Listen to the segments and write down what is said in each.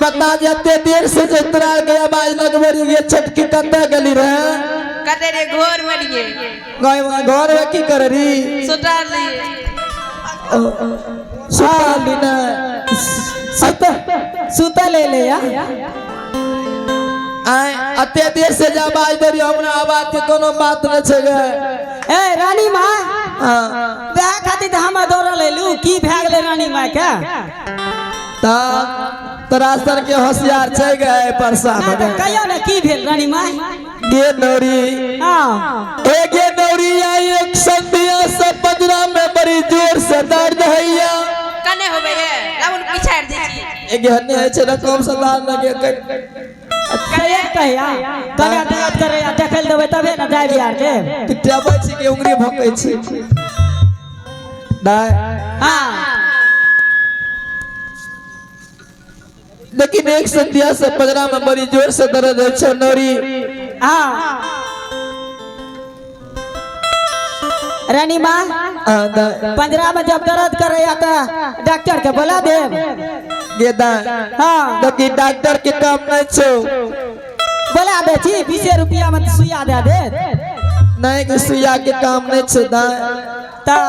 बता जे एते देर से जे तोरा के आवाज लगबे रही गे छटकी कतऽ गेली रहे? कते रे घर में रहिए। घर में की करे रही? सुतार लिए। सुताली ना। सुत सुत ले ले या। आय अते देर से जे आवाज दे रही, हमरा आवाज के कोनो बात नहीं छै गे। ए रानी माँ। हाँ। वएह खातिर तऽ हम दौड़ल एलू, की भए गेलै रानी माँ के? ता तोरा सर के होशियार छै गे परसा। ना तऽ कहियो ने की भेल रानी माँ? गे नौरी। हाँ। ए गे नौरी, आई एक संध्या से पंजरा में बड़ी जोर से दर्द हैया। कने होबे है लाउन पिछाड़ दै छी। ए गे हन्ने है छै ना कम सलाह लगे। सही कहिया कने दर्द करे आ देखल देबै तबे ने जाय बिहार के। टेबै छी कि उंगली भोकै छी दाय? हाँ। लेकिन एक संध्या से पंजरा में बड़ी जोर से दर्द है छै नौरी। हाँ रानी माँ। हाँ, दाय। पंजरा में जब दर्द करे या तऽ डॉक्टर के बोला देब। गे दाय। हाँ। लेकिन डॉक्टर के काम नहीं छौ। बोला दे छी, 20 रुपया में सुइया दे दे। नहीं के सुइया के काम नहीं छौ दाय। तऽ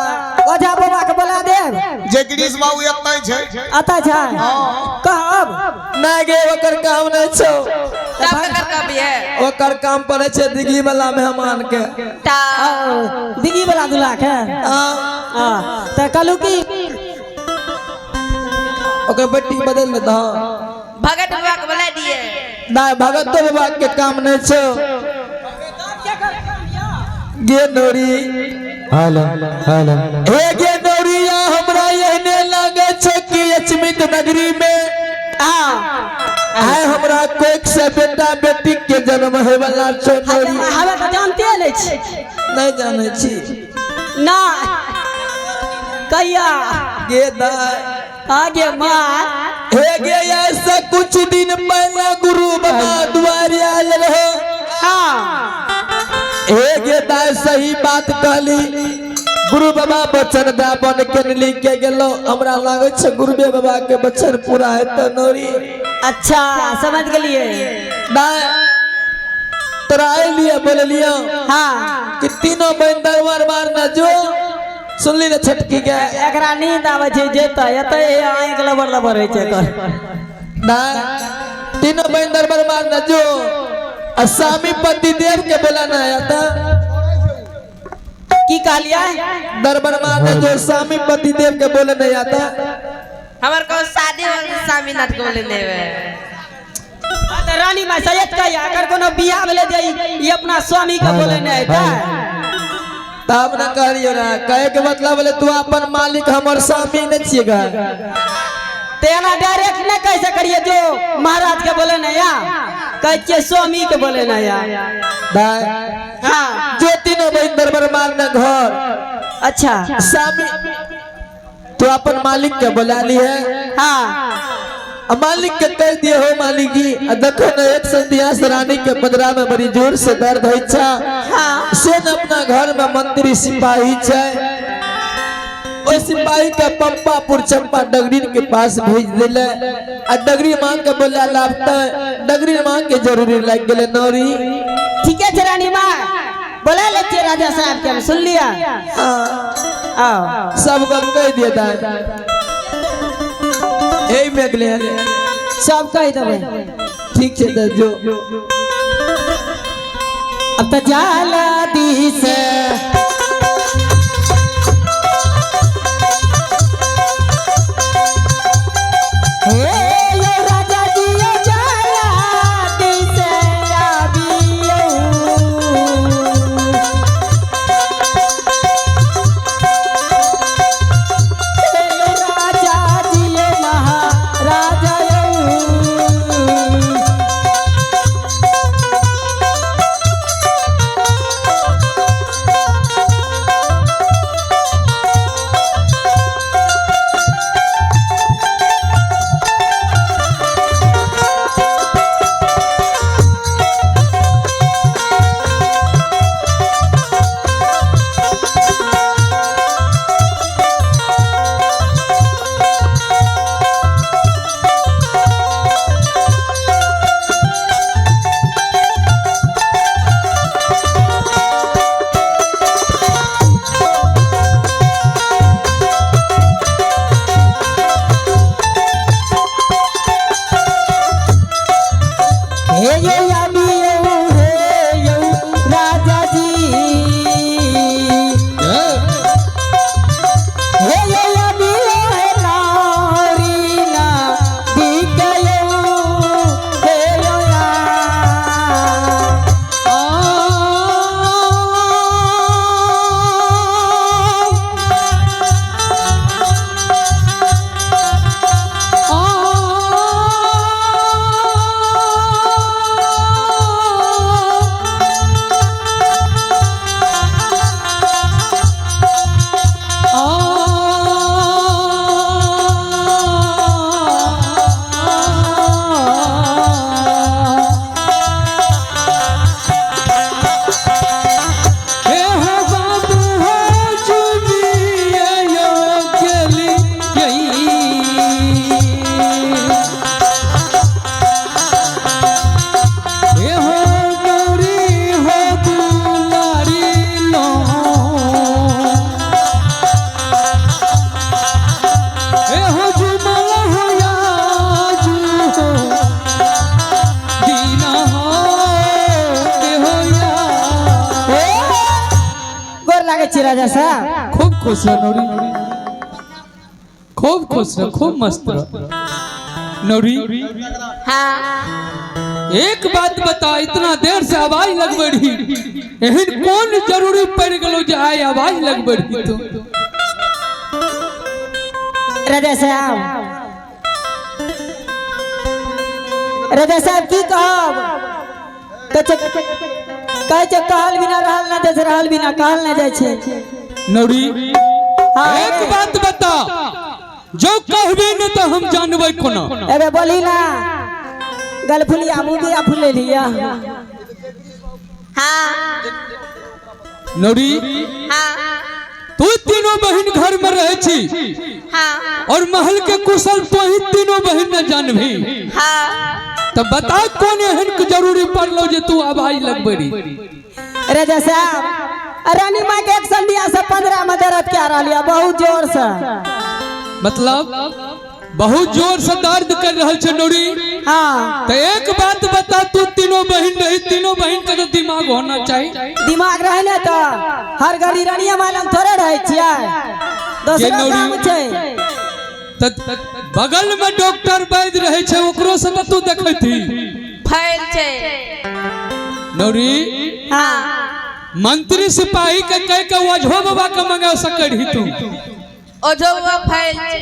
ओझा बाबा के बोला देब। जे गिरीश बाबू एतै छै। अतः छै कहब। नहीं गे, ओकर काम नहीं छौ। तब ककर कभी है? ओकर काम पड़े छै दिग्गी वाला मेहमान के। ता दिग्गी वाला दुल्हा के। हाँ। हाँ, तऽ कहलू की ओकर बेटी बदल देता। हाँ। भगत बाबा के बोला दिए। नहीं, भगत तो बाबा के काम नहीं छौ गे नौरी। Hello hello. हे गे नौरिया, हमरा एहने लागे छै कि अचमित नगरी में हाँ आय हमरा कोख से बेटा बेटी के जन्म होय वाला छौ नौरी। हमे तऽ जानते नहि छी। नहीं जाने छी? ना, कहिया? गे दाय। आगे माँ। हे गे, ऐसे कुछ दिन पहले गुरु बाबा दुआरे आयल रहे। हाँ। हे गे दाय, सही बात कहली, गुरु बाबा वचन दे बन के लिख के गेलो। हमरा लागे छै गुरुबे बाबा के वचन पूरा हेतै नौरी। अच्छा, समझ गेलिए। दाय, तोरा अलिए बोललियो हाँ। कि तीनों बहन दरबार मार न जो, सुनली ने छटकी के? एकरा नींद आबै छै, जेतै एतै आँखि लबर लबर होइ छै एकर। दाय, तीनों बहन दरबार मार न जो आ स्वामी पति देव के बोलाना आया था। की कहलियै? दरबार मारने जो, स्वामी पति देव के बोले नहीं आता। हमर को शादी हो स्वामीनाथ के बोले नेवे। हाँ, तऽ रानी माय सैयद कहिया एकर कोनो बियाह भेलै जे ई अपना स्वामी के बोले नहि हेतै? तब न कहलियो ना, कहे के मतलब बोले तू अपन मालिक हमर स्वामी नहीं छिएगा। ते एना डायरेक्ट नहि कहि सकलियै जो महाराज के बोले नहि या, कहै छियै स्वामी के बोले नहि या। दाय। हाँ। जो तीनों बहन दरबार मारने घर। अच्छा। स्वामी तू अपन मालिक के बुला ली है। हाँ। आ मालिक के कह दिए, हो मालिक जी, आ देखो न एक संध्या से रानी के पंजरा में बड़ी जोर से दर्द है छा। हाँ। से न अपना घर में मंत्री सिपाही छै, ओहि सिपाही के पंपापुर चंपा डगरी के पास भेज दिले आ डगरी मांग के बोला लाबते, डगरी मांग के जरूरी लाग गेले नौरी। ठीके छै रानी माँ, बोला ले छियै राजा साहब के, हम सुन लिया। हाँ। आओ। सब गप कह दिए दाय, एहि में गेले हन। सब कहि देबै। ठीक छै तऽ जो। अब तऽ जाला दिस हे यो राजा जी, यो जाला दिस आबियौ। हे यो राजा जी, यो महाराजा यौ। लागै छी राजा साहब। खूब खुश रह नौरी, खूब खुश रह, खूब मस्त रह नौरी। हाँ। एक बात बता, इतना देर से आवाज लगबे रही, एहन कौन जरूरी पड़ गेलो जे आइ आवाज लगबे रही तू? राजा साहब, राजा साहब की कहब, कहै छै कहल बिना रहल ना जाइ छै, रहल बिना कहल ना जाइ छै। नौरी। हाँ। एक बात बता, जो कहबे न तो हम जानबे कोना। एबे बोली ना, गलफुलिया मुबिया फुले लिया। हाँ। नौरी। हाँ। तू तीनों बहन घर में रहे छी। हाँ। और महल के कुशल तो ही तीनों बहन न जानभी। हाँ। तो बता कौन एहन के जरूरी पड़लो जे तू आवाज लगबे रही? राजा साहब, रानी माँ के एक संध्या से 15 में दर्द क्या रहा लिया बहुत जोर से। मतलब बहुत जोर से दर्द कर रहल छे नौरी। हाँ। तो एक बात बता, तू तीनों बहन रही, तीनों बहन के तो दिमाग होना चाहिए। दिमाग रहे ना तो हर घड़ी रानिया मालम थोड़े रहे छियै, दोसरो नौरी? काम छै। तो बगल में डॉक्टर वैद्य रहे छे, ओकरो से तो तू देखैती। फैल छै। नौरी। हाँ। मंत्री सिपाही के कह के ओझो बाबा के मंगा सके रही तू। ओझो बाबा फैल छै।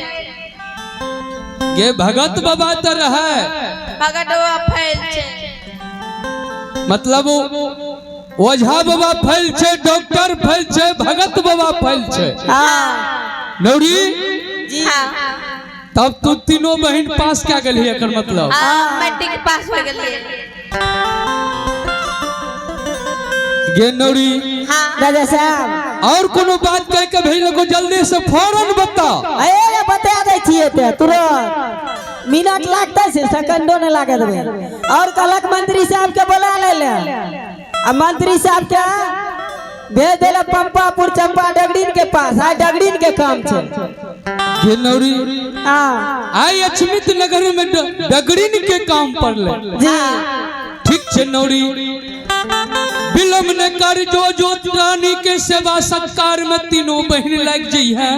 गे भगत बाबा तो रहे। भगत बाबा फैल छै। मतलब ओझा बाबा फैल छे, डॉक्टर फैल छे, भगत बाबा फैल छे। हाँ। नौरी। हाँ। तब तू तीनों बहन पास क्या गेलही एकर मतलब? हाँ, मैट्रिक पास हो गेलियै। गे नौरी। हाँ। राजा साहब। और कोनो बात कह के भेजलो, जल्दी से फौरन बता। अरे बता दै छियै ते तुरंत, मिनट लागतै से सेकंडो नहीं लागे देबै। और कहलक मंत्री साहब के बोला ले ले, आ मंत्री साहब के भेज देले पंपापुर चंपा डगरीन के पास, आ डगरीन के काम छै। गे नौरी। हाँ। आई अछमित नगर में डगरीन के काम पड़ले। जी। ठीक छे नौरी, विलम्ब न कर, जो जो रानी के सेवा सत्कार में तीनों बहन लग जी है।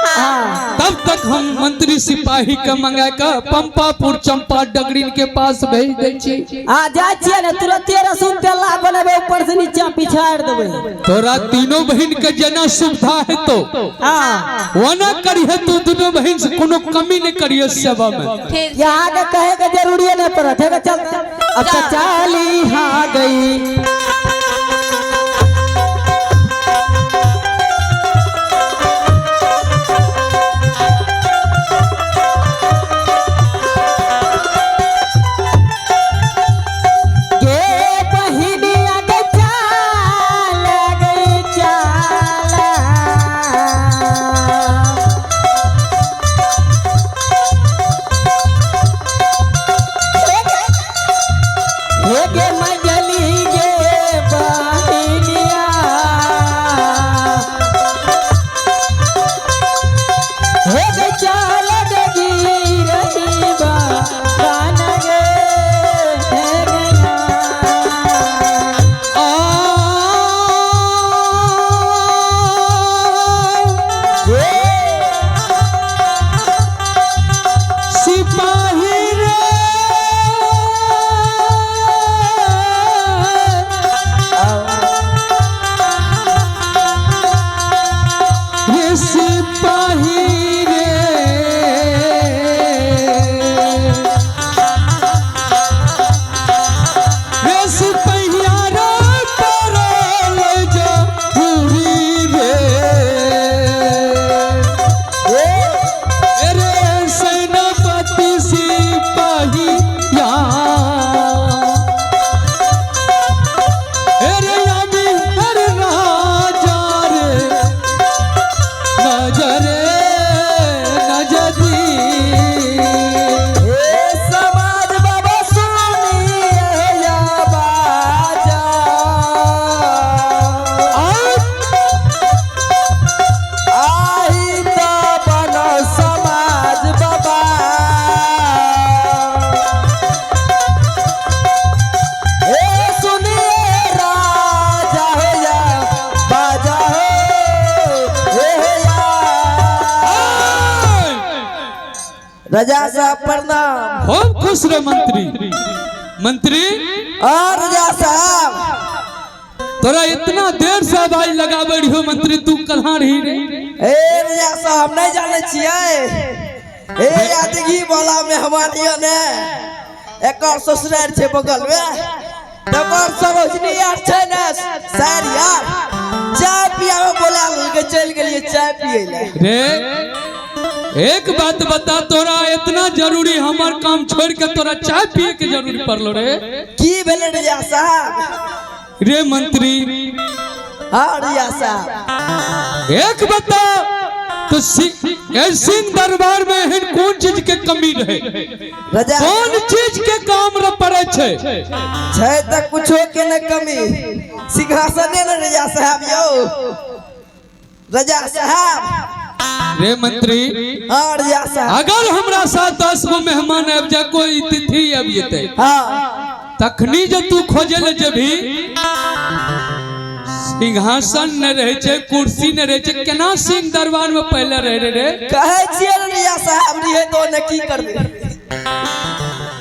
हाँ। तब तक हम मंत्री सिपाही के मंगा के पंपापुर चंपा डगरीन के पास भेज दै छी। आ जाइ छियै ने तुरंते रसून तेल ला बनेबै, ऊपर से नीचा पिछाड़ देबै। तोरा तीनों बहन के जना सुविधा है तो हाँ। वना करिहे तू, दोनों बहन से कोनो कमी नहीं करिए सेवा में। ठीक। यहाँ के कहे के जरूरी नहीं पड़त है, चल अब तो चाली हाँ गई। गे बहिनिया के चाल गई चाल, हे गे मंजली गे। राजा साहब प्रणाम। खूब खुश रह मंत्री। मंत्री और राजा साहब, तोरा इतना देर से आवाज लगाबे रहियो मंत्री, तू कहाँ रही रे? ए राजा साहब, नहीं जाने छियै, ए यादगी वाला मेहमान यो ने एकर ससुराल छै बगल में, तकर सरोजनी यार छै ने सर यार, चाय पियावे बोला लेलकै, चलि गेलियै चाय पियै लए। रे एक बात बता, तोरा इतना जरूरी हमर काम छोड़ के तोरा चाय पिए के जरूरी पड़लो रे? की भेलै राजा साहब? रे मंत्री। हाँ राजा साहब। एक बता तो सिंह दरबार में एहन कोन चीज के कमी रहे? राजा कोन चीज के काम रे पड़े छै? छै तऽ कुछो के ने कमी, सिंहासने ने राजा साहब यौ, राजा साहब। रे मंत्री। हाँ राजा साहब। अगर हमरा साथ 10 गो मेहमान आबि जाय, कोई तिथि आबि जेतै, हाँ। तखनी जे तू खोजे ले जेबही, सिंहासन न रहे छै, कुर्सी न रहे छै, केना सिंह दरबार में पहले रहे रे रे? कहै छियै ने रिया साहब, रहियै तो ने की करबै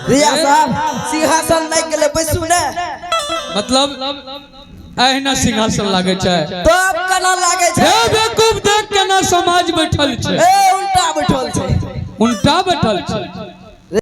रिया साहब, सिंहासन लागि गेलै, बैसू ने। मतलब एहिना सिंहासन लागे छै? तब केना लागै छै? हे बेवकूफ, देख केना समाज बैठल छै। ए उल्टा बैठल छै। उल्टा बैठल छै।